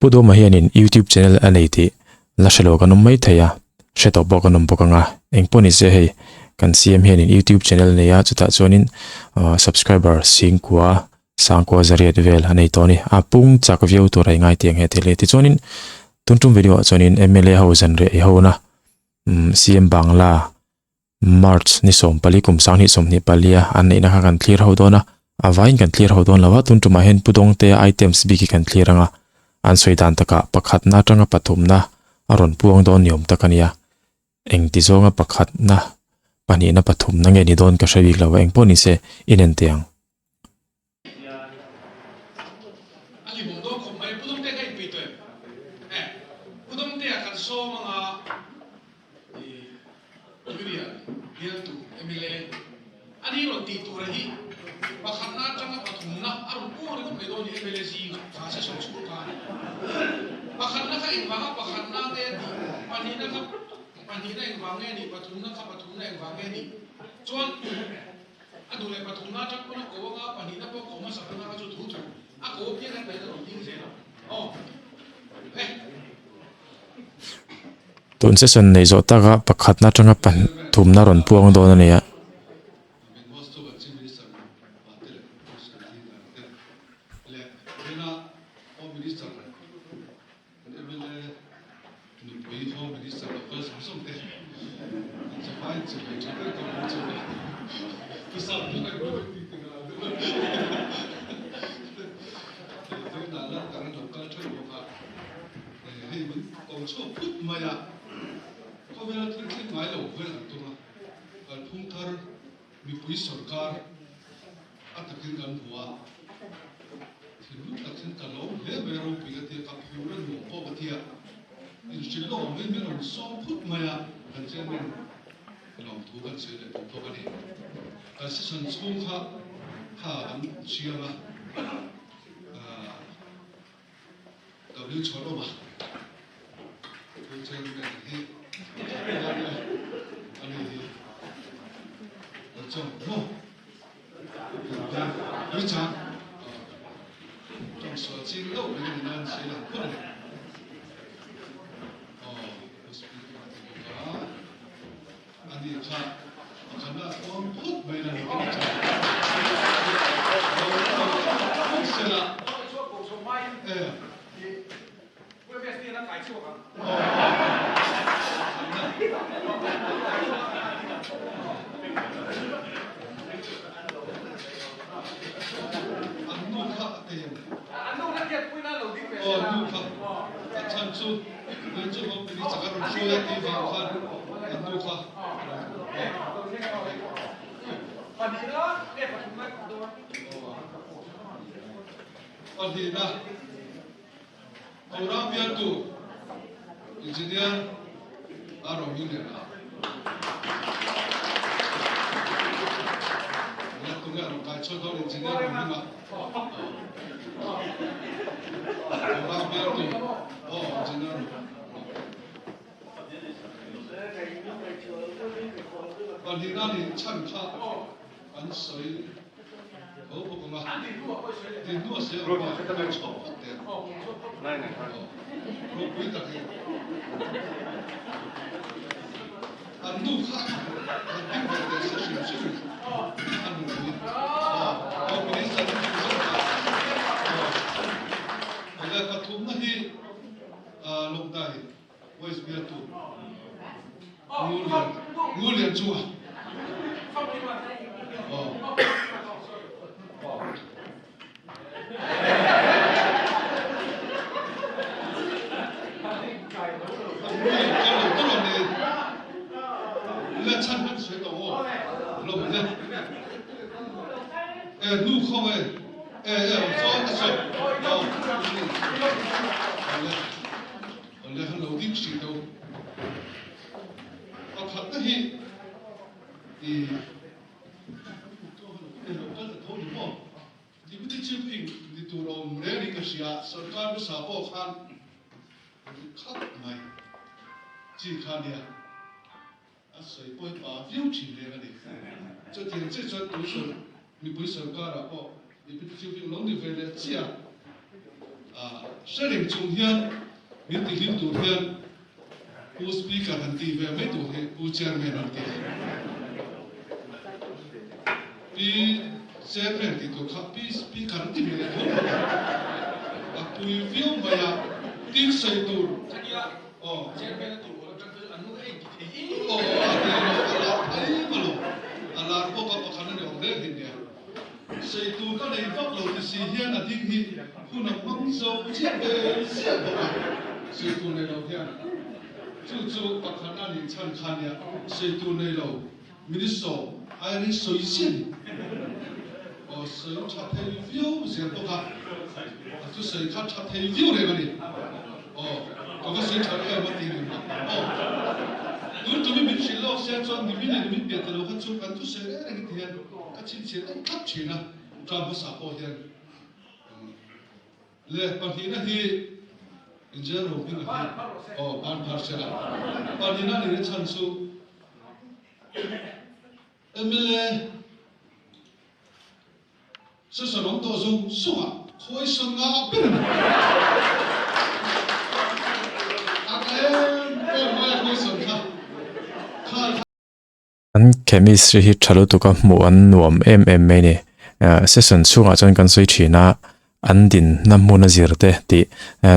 Pu Dawma hianin YouTube channel a nei tih la hre lo kan awm mai thei a, hre tawh pawh kan awm bawk ang a. Eng pawh ni se hei kan CM hianin YouTube channel a nei a, chutah chuanin subscriber singkua sangkua zariat vel a nei tawh a ni. A pung chak viau tur a ingai tih ang he thil hi. Tichuanin tun tum video ah chuanin mla ho zanriah i hona CM Bangla March ni 14 kum 2024 a an neihna kha kan thlir ho dawn a, a vaiin kan thlir ho dawn lo a, tun tumah hian Pu Dawngtea items bik hi kan thlir ang a, an sawi dan takah pakhatna atanga pathumna a rawn puang dawn ni awm tak a nia. Engti zawnga pakhatna, pahnihna, pathumna nge ni dawn ka hre bik lo a, engpawh ni se inen teh ang. A hlimawm dawn khawp mai. Pu Dawngtea kha inpeih tawh em? Eh, Pu Dawngtea kan sawm anga i Tuirial bialtu mla a ni rawn tih tura hi pakhatna atanga pathumna a rawn puang ringawt mai dawn ni mla zingah kha session chhung kha a ni. Pakhatna kha engvanga pakhatna nge a tih, pahnihna kha pahnihna engvang nge a nih, pathumna kha pathumna engvang nge a nih chuan A duh leh pathumna atang pawn a ko anga, pahnihna pawh ko hmasa pawn anga chu thu thu a ko apiang a tlain a rawn ding zel ang. Aw. Eh. Tun session neih zawh taka pakhatna atanga pathumna rawn puang dawn a ni a. Nupui Home Minister local zawng zawng te an chawhmai in chawhmeh tha ber tawh bawk chuan ka sap bawk ang lo tih te ka lo duh a. Vengah lan kan an lo kal theuh bawk a, hei min ko chhuak phut mai a, khawvela thil thleng ngai lo vel an tum a, kalphung thar mipui sawrkar a takin kan hmu a, thinlung tak hian ka lawm hle mai a, ropui ka tia, ka phur a nuam pawh ka tia, inhrilh lawk ang mai min rawn sawm phut mai a, kan chairman lawmthu kan sawi leh duh bawk a ni. Kan session chhung kha kha kan chiang a, W Chhawroma Pu Chairman hi a ni hi kan chawng maw? Tuichang tawng sual ching deuh mai ni nan si lang phawt a ni. Aw, hospital a ti bawk a, ani kha pakhatna a tuam phut mai na ni ka ni chang. Lo phut sela. Eh. An nu kha a tem. Aw nu kha a chhan chu tun chu home minister ka rawn hruai a tih vang khan an nu kha Pahnihna. Kohhran bialtu Engineer a rawn hming leh a. Nia tunge a rawn kai chhuat dawn Engineer rawn hming a. Kohhran bialtu aw Engineer Pahnihna nih chhan kha an sawi tho bawk ang a, din hnu a sawi ang pawh a kai chhuak phawt teh ang. Ropui tak hi. An nu kha han ding ve teh se hrim hrim a nupui. Aw minister hi hrim zawk a. Awle pathumna hi Lawngtlai West bialtu Ngulian chunga Awle han lo ding hrih deuh. Pakhatna hi i lo kal ta tho ni maw? Deputy Chief ing ni tur a awm reng in ka hria, sorkar hmasa pawh khan ri khat mai chi kha nia a sawi pawi pa viau thin reng a ni. Chutiang chiah chuan tun mipui sorkarah pawh Deputy Chief ing lo ni ve leh chiah. Hre reng chung hian min tihlim tur hian Pu Speaker han tih ve mai tur hi Pu Chairman an ti a. Pi Chairman tih tur kha Pi Speaker an ti ve leh tho bawk a. A pui viau mai a, tin sawi tur. Aw. Aw, a ti lo, a lar phei malo. A lar bawk a, pakhat a ni awm reng hi nia. Sawi tur ka nei vak lo ti si hian a ding hi hun a hmang zo chiah ve ziah bawk a, sawi tur nei lo hian. Chu chu pakhat a nih chhan kha nia, sawi tur nei lo Minister Irene sawi ziah ni. Aw sawi tha thei viau zel bawk a, a thusawi kha tha thei viau reng a ni. Aw, ka va sawi tha em a ti ni maw? Aw, tun tumi min hrilh lawk sia chuan nimin leh nimin piah ta lo kha chu kan thusawi reng reng hi ti hian Ka chhinchhiah deuh thlap thin a, tram hmasa pawh hian le pahnihna hi injail ro hming a hi aw ban phar se la, pahnihna a nihna chhan chu mla session awm tawh zawng zawng ah khawi sawn nga a ber a ni. A ka em em mai a khawi sawn kha kha An chemistry hi tha lutuk a hmuh an nuam em em mai a ni. Session chhungah chuan kan sawi thin a, an dinna hmun a zir te tih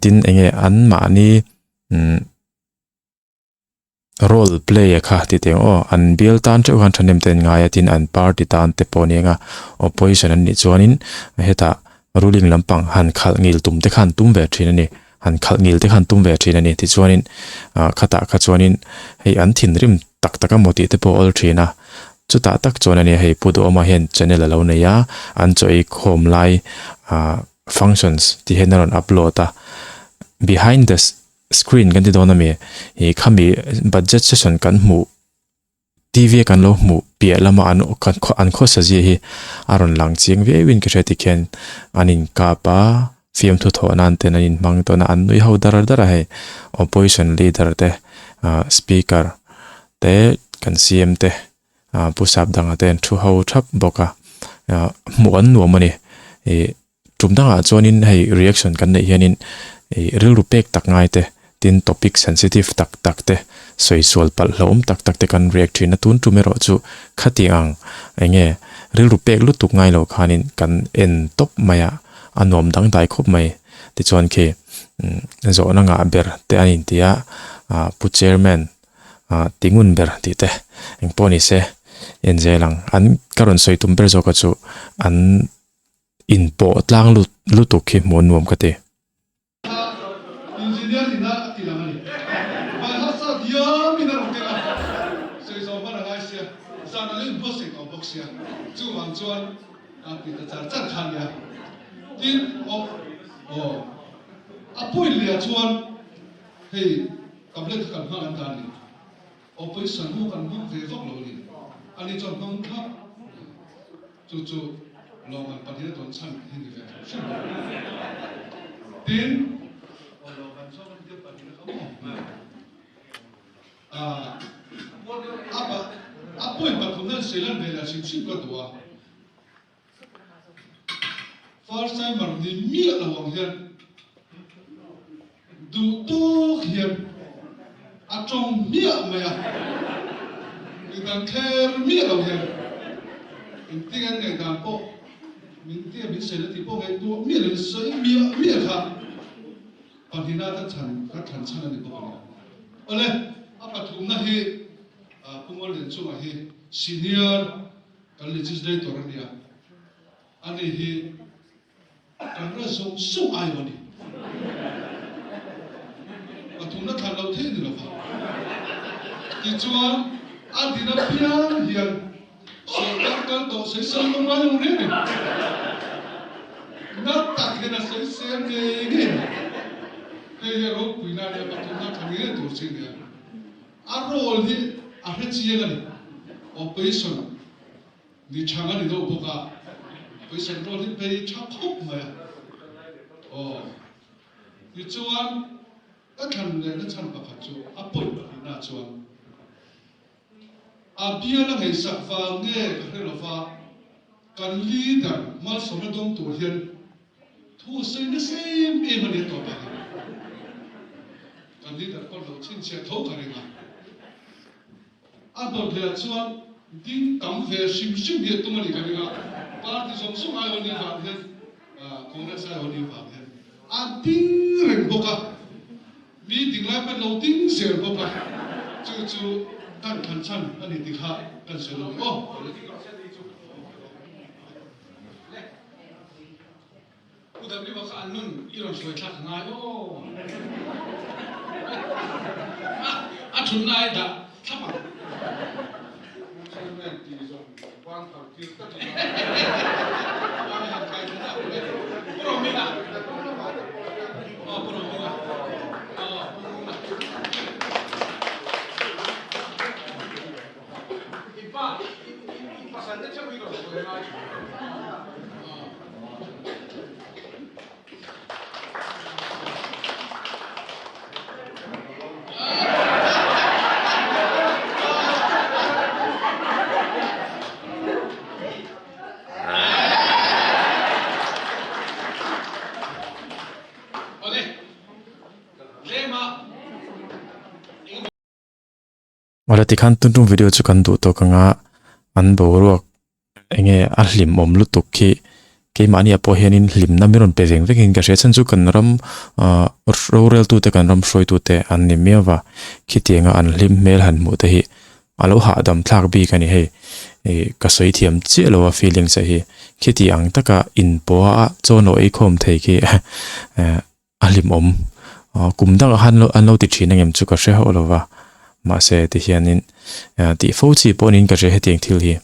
tin eng nge an mahni umm role play a kha tih teh ang aw an bial tan theuh khan thahnem te an ngai a tin an party tan te pawh a ni ang a opposition an nih chuanin hetah ruling lampang han khalh ngil tum te kha an tum ve thin a ni. Han khalh ngil te khan tum ve thin a ni. Tichuanin ah khatah kha chuanin hei an thinrim tak tak a maw tih te pawh a awl thin a. Chutah tak chuan a nia hei Pu Duhawma hian channel a lo nei a, an chaw ei khawm lai ah functions tih hian a rawn upload a. Behind the screen kan ti dawn a mi, ih khami budget session kan hmuh TV a kan lo hmuh piah lama an kan an khawsa zia hi a rawn lang chiang viau in ka hria tikhian an in kap a fiamthu thawh nan ten an in hmang tawn a an nui ho dar dar a hei opposition leader te ah speaker te kan C_M te ah pu sap danga te an thu ho thap bawk a ah hmuh an nuam a ni ih Tum dangah chuanin hei reaction kan neih hianin ih rilru pek tak ngai te, tin topic sensitive tak tak te, sawi sual palh hlauhawm tak tak te kan react thin a, tun tum erawh chu khati ang eng nge rilru pek lutuk ngai lo khanin kan en tawp mai a, a nuam dangdai khawp mai. Tichuan khi zawhna ngah ber te an inti a, ah Pu Chairman ah tingun ber tih te engpawh ni se en zel ang. An ka rawn sawi tum ber zawk a chu an Inpawh tlang lut lutuk hi hmuh nuam ka ti. Engineer ina a ti lang a ni. Vai hausa diam in a rawn keng a, sawi zawm hman a ngai sia, zan a lo inbuatsaih tawh bawk sia, chuvang chuan a ti ta char char kha a nia. Tin, aw, aw, a point leh ah chuan hei tablet kha kan hmang an ta a ni. Aw, pawisa hnu kan hmang ve vak lo a ni. Ani chuan hmang thlap. Chu chu lawmman pahnih a dawn chhan hi ni ve hrim hrim lo. Tin, aw lawmman chuan kan biak pahnih na kha maw? Ah, a pa, a point pathumna an sawi lan ve leh hrim hrim ka duh a. First timer ni miah lo ang hian Duh tawk hian a tawng miah mai a, midang kher miah lo hian engtin an ngaihdan pawh min tia min sawi la tih pawh ngaihtuah miah lo in sawi miah miah kha pahnihna ka chhan ka thlan chhan a ni bawk a ni. Awle, a pathumna hi Pu Ngawllianchunga hi senior kan legislator a ni a, ani hi Kan ra zawng zawng ai aw ni. Pathumna thlan loh theih ni lova. Tichuan a din apiang hian sawrkar kal tawh sawisel lung ngai lo reng ni. Na tak hian a sawisel ngei ngei a ni. Hei hi a ropuina a nia, pathumna thlan ngei tur chi a nia. A role hi a hre chiang a ni. Opposition. Ni chhang a ni deuh bawk a, pawisa rawl hi bei tha khawp mai a. Aw, tichuan ka thlan lehna chhan pakhat chu a pawi pahnihna chuan a bial a ngaihsak vang nge ka hre lova, kan leader malsawmna dawng tur hian. Thu sawi nasa em em a ni a tawpah hian. Kan leader pawh lo chhinchhiah tho ka ring a. A dawt leh ah chuan ding tam ve hrim hrim hi a tum a ni ka ring a. Party zawng zawng aiaw ni vang hian Congress aiaw ni vang hian a ding reng bawk a. Mi ding lai pawh lo ding zel bawk a. Chu chu kan thlan chhan a ni tih kha kan sawi lo aw. Pu W kha an nun i rawn hruai thlak a ngai aw. A thunna ai dah thlap ang. Chairman tih zawng ban thar tir tlat ila. Han kai thla dak le. Pu Romina. Aw Pu Romina. Aw Pu Runa. I pa i pasal te theuh i rawn hruai a ngai thin. Awle, tlema engemaw. Awle tikhan tun tum video chu kan duh tawk anga an boruak enge a hlimawm lutuk khi keimahni ah pawh hianin hlimna min rawn pe veng vengin ka hria chhan chu kan ram ah roreltute kan ram hruaitute an ni miau va khitianga an hlim hmel han hmuh te hi a lo hahdam thlak bik a ni hei ih ka sawi thiam chiah lo a feelings ah hi khiti ang taka inpawh a chaw nawh eikhawm thei khi eh. A hlimawm. Kum dangah khan an lo ti thin angem chu ka hre hauh lo va, mahse tihianin tih fo chi pawh niin ka hria hetiang thil hi.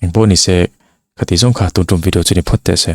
Engpawh ni se, khati zawng kha tun tum video chu ni phawt teh se.